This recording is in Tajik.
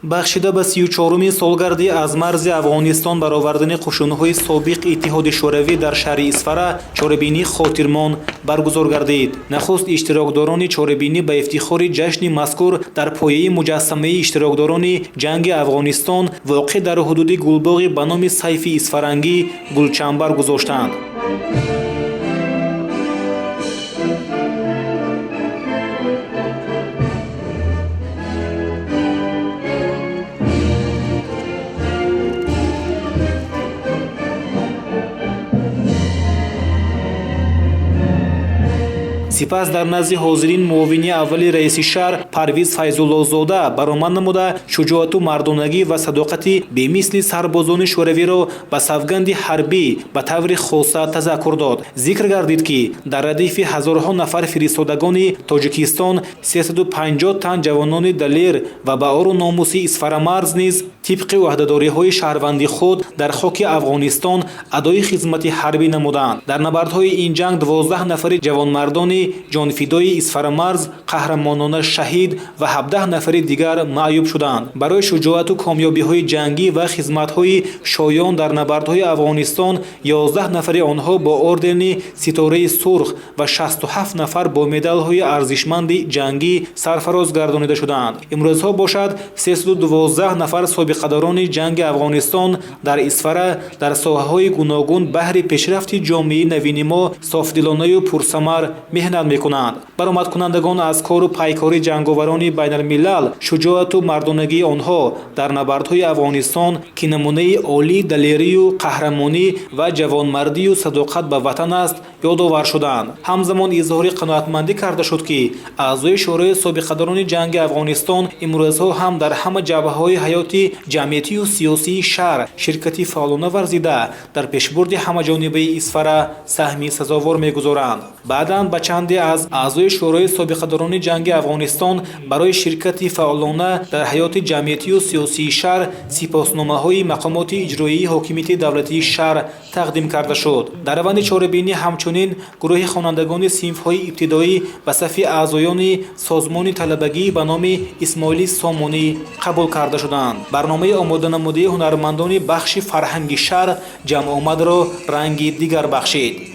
Бахшида ба 34-умин солгарди аз марзи Афғонистон баровардани қушунҳои собиқ Иттиҳоди Шӯравӣ дар шаҳри Исфара чорабинии хотирмон баргузор гардид. Нахуст иштирокдорони чорабинӣ ба ифтихори ҷашни мазкур дар пояи муҷассамаи иштирокдорони ҷанги Афғонистон, воқеъ дар ҳудуди гулбоғи ба номи Сайфи Исфарангӣ, гулчамбар гузоштанд. Сипас дар назди ҳозирин муовини аввали раиси шаҳр Парвиз Файзуллозода баромад намуда, шуҷоату мардонагӣ ва садоқати бемисли сарбозони шӯравиро ба савганди ҳарбӣ ба таври хоса тазаккур дод. Зикр гардид, ки дар радифи ҳазорҳо нафар фиристодагони Тоҷикистон 350 тан ҷавонони далер ва ба ору номуси исфарамарз низ тибқи ӯҳдадориҳои шаҳрванди худ дар хоки Афғонистон адои хизмати ҳарбӣ намуданд. Дар набардҳои ин ҷанг 12 нафари ҷавонмардони ҷонфидои Исфарамарз қаҳрамонона шаҳид ва 17 нафари дигар маъюб шуданд. Барои шуҷоату комёбиҳои ҷангӣ ва хизматҳои шоён дар набардҳои Афғонистон 11 нафари онҳо бо ордени Ситораи Сурх ва 67 нафар бо медалҳои арзишманди ҷангӣ сарфароз гардонида шуданд. Имрӯзҳо бошад, 312 нафар собиқадорони ҷанги Афғонистон дар Исфара дар соҳаҳои гуногун баҳри пешрафти ҷомеаи навини мо софдилонаю пурсамар меҳнат мекунанд. Баромадкунандагон аз кору пайкори ҷанговарони байналмилал, шуҷоату мардонагии онҳо дар набардҳои Афғонистон, ки намунаи олии далерию қаҳрамонӣ ва ҷавонмардию садоқат ба ватан аст, ёдовар шуданд. Ҳамзамон изҳори қаноатмандӣ карда шуд, ки аъзои Шӯрои собиқадорони ҷанги Афғонистон имрӯзҳо ҳам дар ҳама ҷабҳаҳои ҳаёти ҷамъиятию сиёсии шаҳр ширкати фаъолона варзида, дар пешбурди ҳамаҷонибаи Исфара саҳми сазовор мегузоранд. Баъдан ба чанде аз аъзои Шӯрои собиқадорони ҷанги Афғонистон барои ширкати фаъолона дар ҳаёти ҷамъиятию сиёсии шаҳр сипосномаҳои мақомоти иҷроии ҳокимияти давлатии шаҳр тақдим карда шуд. Дар раванди чорабинӣ ҳамчунин гурӯҳи хонандагони синфҳои ибтидоӣ ба сафи аъзоёни созмони талабагӣ ба номи Исмоили Сомонӣ қабул карда шуданд. Барномаи омоданамудаи ҳунармандони бахши фарҳанги шаҳр ҷамъомадро ранги дигар бахшид.